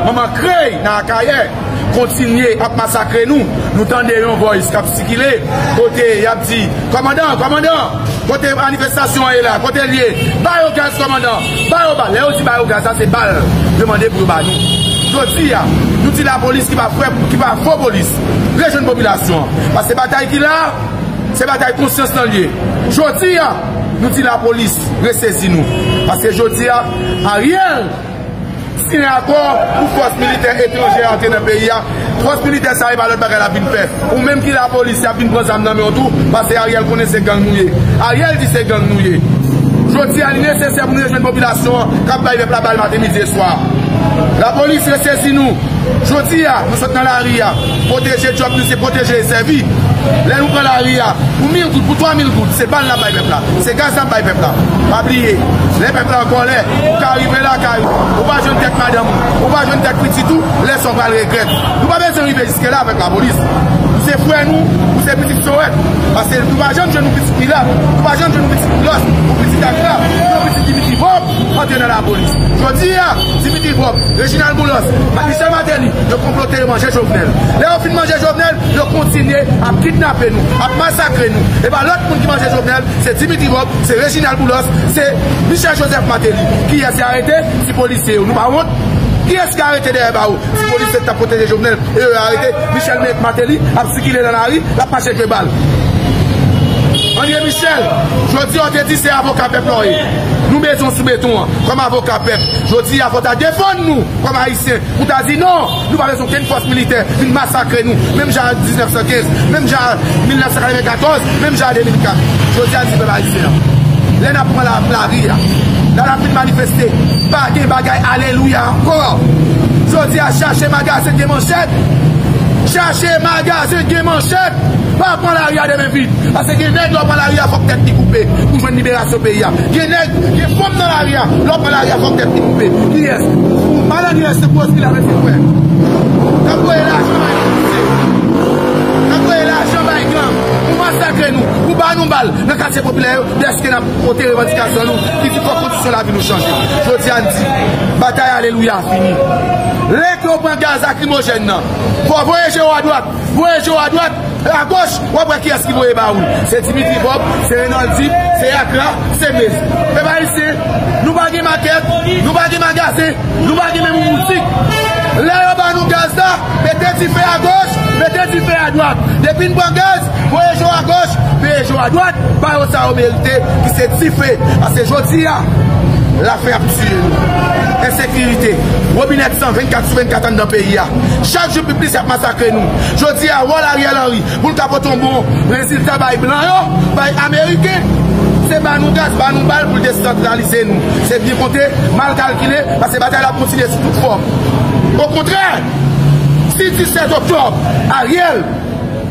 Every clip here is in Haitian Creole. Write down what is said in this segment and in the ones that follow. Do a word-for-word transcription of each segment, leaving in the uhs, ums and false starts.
Manman krèy nan Akayè kontinye ap masakre nou. Nou tande yon voice k ap sikile kote y ap di, "Kòmandan, kòmandan, kote manifestasyon an ye la? Kote l ye? Ba yo gaz, kòmandan, ba yo bal." Lè yo di ba yo gaz la, se bal yo mande pou yo ba nou. Jodi a, nou di lapolis ki pa vrè, ki pa fo polis, rejwenn popilasyon an. Paske batay ki la, se batay konsyans lan l ye. Jodi a, nou di lapolis resezi nou. Paske jodi a, Ariel siyen akò pou fòs militè etranjè antre nan peyi a. Fòs militè sa, e pa lòt bagay l ap vin fè. Ou menm ki lapolis, y ap vin pran zam nan men w tou, paske Ariel konnen se gang nou ye. Ariel di se gang nou ye. Jodi a, li nesesè pou nou rejwenn popilasyon an k ap bay pèp la bal maten, midi e swa. Lapolis resezi nou. Jodi a, nou sot nan lari a. Pwoteje djòb nou, se pwoteje e sèvi. Lè nou pran lari a, pou mil goud, pou twa mil goud, se bal n ap bay pèp la, se gaz n ap bay pèp la. Pa bliye, lè pèp la an kòlè, ou ka rive lakay ou, ou pa jwenn tèt madanm ou, ou pa jwenn tèt pitit ou, lè sa w pral regrèt. Nou pa bezwen rive jiske la avèk lapolis. Ou se frè nou, ou se pitit Sorèt. Paske nou pa janm jwenn yon pitit milat, nou pa janm jwenn yon pitit lòs, yon pitit Akra, yon pitit Dimitri Vorbe antre nan lapolis. Jodi a, Dimitri Vorbe, Reginald Boulos, Michel Martelly, yo konplote, yo manje Jovenel. Lè yo fin manje Jovenel, yo kontinye ap kidnape nou, ap masakre nou. E pa lòt moun ki manje Jovenel, se Dimitri Vorbe, se Reginald Boulos, se Michel Joseph Martelly. Kiyès ki arete? Ti polisye yo. Nou pa wont? Kiyès ki arete dèyè bawo? Ti polisye ki t ap pwoteje Jovenel, e yo arete. Michel Martelly ap sikile nan lari, l ap mache jwe bal. André Michel, jodi a w te di se avoka pèp la w ye. Nou bezwen w sou beton an kòm avoka pèp. Jodi a, fò w ta defann nou kòm Ayisyen. Ou ta di non, nou pa bezwen okenn fòs militè vin masakre nou, menm jan a diznèf san kenz, menm jan a mil nèf san katrevenkatòz, menm jan a de mil kat. Jodi a, n di pèp ayisyen an, lè n ap pran la, lari a, lè n ap vin manifeste, pa gen bagay alelouya ankò. Jodi a, chache magazen gen manchèt, chache magazen gen manchèt, pa pran lari a de men vid. Paske gen nèg lè w pran lari a fòk tèt li koupe pou jwenn liberasyon peyi a. Gen nèg, gen fanm nan lari a, lè w pran lari a fòk tèt li koupe. Kiyès? Malandren se gwo ki la mete kwè. N ap voye lajan bay polisye. N ap voye lajan bay gang pou masakre nou, pou ba nou bal nan katye popilè yo, dèske n ap pote revandikasyon nou ki di fòk kondisyon lavi nou chanje. Jodi a n di, batay alelouya fini. Lè ke w pran gaz lakrimojèn nan, fò w voye je w adwat. Voye je w adwat, agoch, w ap wè kiyès ki voye ba ou. Se Dimitri Vorbe, se Renoldy, se Akra, se Mez. Pèp ayisyen, nou pa gen makèt, nou pa gen magazen, nou pa gen menm boutik. Lè yo ba nou gaz la, mete dife agoch, mete dife adwat. Depi n pran gaz, voye je w agoch, voye je w adwat, ba yo sa yo merite, ki se dife. Paske jodi a, lafen ap tiye nou. Ensekirite, wobinèt san vennkat sou vennkat anndan peyi a. Chak jou pi plis y ap masakre nou. Jodi a, wòl Ariel Henry, pou l ka pote yon bon rezilta bay blan yo, bay ameriken, se ba nou gaz, ba nou bal pou l desantralize nou. Se byen konte, mal kalkile, paske batay la ap kontinye sou tout fòm. Okontrè, si disèt oktòb, Ariel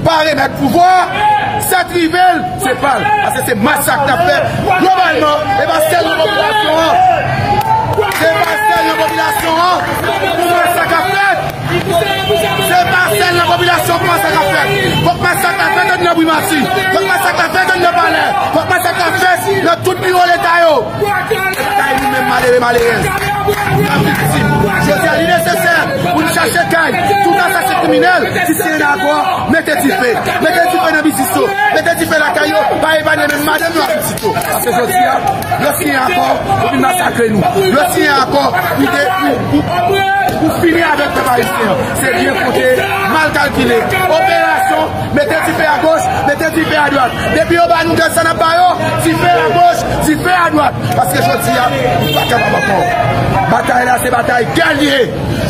pa remèt pouvwa a, sèt rive l, se pa l. Paske se masak n ap fè globalman, e pa sèl nan popilasyon an. Se pa sèl nan popilasyon an pou masak ap fèt. Se pa sèl nan popilasyon pou masak ap fèt. Fòk masak la fèt anndan primati. Fòk masak la fèt anndan palè. Fòk masak la fèt nan tout biwo leta yo. Se kay nou menm malere, malerèz k ap viktim. Jodi a, li nesesè pou n chache kay tout asasen kriminèl ki siyen akò, mete dife. Mete dife nan biznis yo. Mete dife lakay yo. Pa epanye menm madanm yo ak pitit yo. Paske jodi a, yo siyen akò pou vin masakre nou. Yo siyen akò pou de, pou, pou, pou fini avèk pèp ayisyen an. Se byen konte, mal kalkile. Operasyon, mete dife agoch, mete dife adwat. Depi yo ba nou gaz sa n ap ba yo, dife agoch, dife adwat. Paske jodi a, nou pa kapab ankò. Batay la, se batay gè l ye.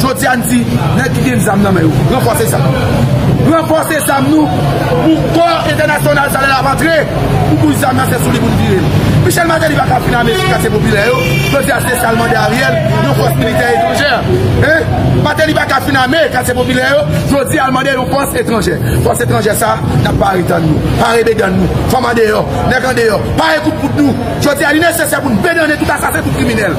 Jodi a, n di, nèg ki gen zam nan men yo, ranfòse zam. Ranfòse zam nou pou kò entènasyonal sa lè l ap antre, pou boul zam nan se sou li pou l vire l. Michel Martelly pa ka fin ame sou katye popilè yo. Jodi a, se sa l mande Ariel, yon fòs militè etranjè. Hein? Martelly pa ka fin ame katye popilè yo. Jodi a, l mande yon fòs etranjè. Fòs etranjè sa, n ap pare tann nou. Pare bedann nou. Fanm andeyò, nèg andeyò, pare kout poud nou. Jodi a, li nesesè pou n bedannen tout asasen, tout kriminèl.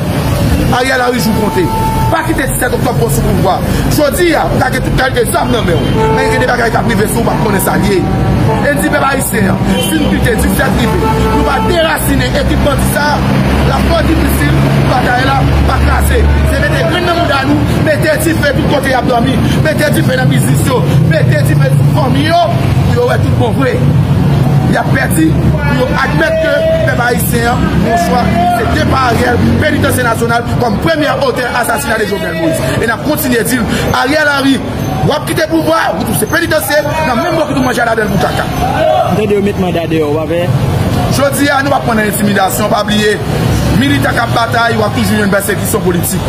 Ariel Henry, jou konte. Pa kite disèt oktòb pran sou pouvwa. Jodi a, ou ka gen tout kalite zam nan men w, men gen de bagay k ap rive sou ou, w p ap konnen sa l ye. E n di pèp ayisyen an, si n kite disèt rive, nou pa derasinen ekip bandi sa a, l ap twò difisil pou Batay la pa kraze. Se mete grenn nan mouda nou, mete dife tout kote y ap dòmi, mete dife nan biznis yo, mete dife sou fanmi yo, pou yo wè tout bon vre. Y ap pèdi, pou yo admèt ke pèp ayisyen an, yon chwa, se depa Ariel, penitansye nasyonal, kòm premye otè asasina de Jovenel Moïse. E n ap kontinye di l, Ariel Henry, w ap kite pouvwa, ou tou se penitansye, nan menm bokit ou manje a ladan l pou kaka. M tande yo met manda deyò, w pa vè? Jodi a, nou p ap pran nan entimidasyon, pa bliye, militan k ap batay, w ap toujou jwenn pèsekisyon politik.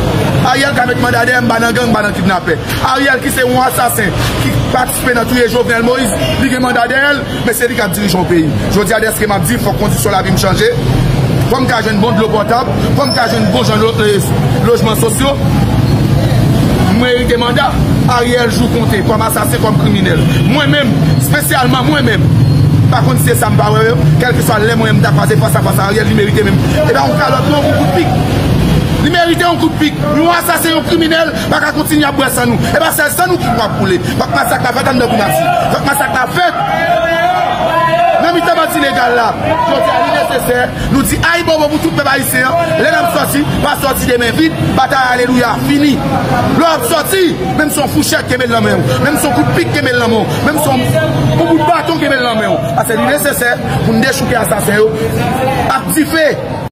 Ariel ka met manda dèyè, m pa nan gang, m pa nan kidnapè. Ariel ki se yon asasen, ki patisipe nan touye Jovenel Moïse, li gen manda dèyè l, men se li k ap dirije yon peyi. Jodi a, dèske m ap di, fòk kondisyon lavi m chanje. Fò m ka jwenn bon dlo potab, fò m ka jwenn bon jan lo-, eh, lojman sosyo. M merite manda. Ariel jou konte kòm asasen, kòm kriminèl. Mwen menm, espesyalman mwen menm, pa konn si se sa m pa wè yo, kèlkeswa lè mwen menm m ta kwaze fas a fas a Ariel, li merite menm. E pa yon kalòt non, yon kout pik. Li merite yon kout pik. Yon asasen, yon kriminèl, pa ka kontinye ap bwè san nou. E pa sèl san nou ki pap koule. Fòk masak la fèt anndan Gounav. Fòk masak la fèt nan mitan bandi legal la. Jodi a, li nesesè. Nou di ayibobo pou tout pèp ayisyen an. Lè n ap sòti, pa sòti de men vid. Batay alelouya fini. Lè w ap sòti, menm si yon fouchèt kenbe l nan men w, menm si yon kout pik kenbe l nan men w, menm si yon, yon bout baton kenbe l nan men w. Paske li nesesè pou n dechouke asasen yo ak dife.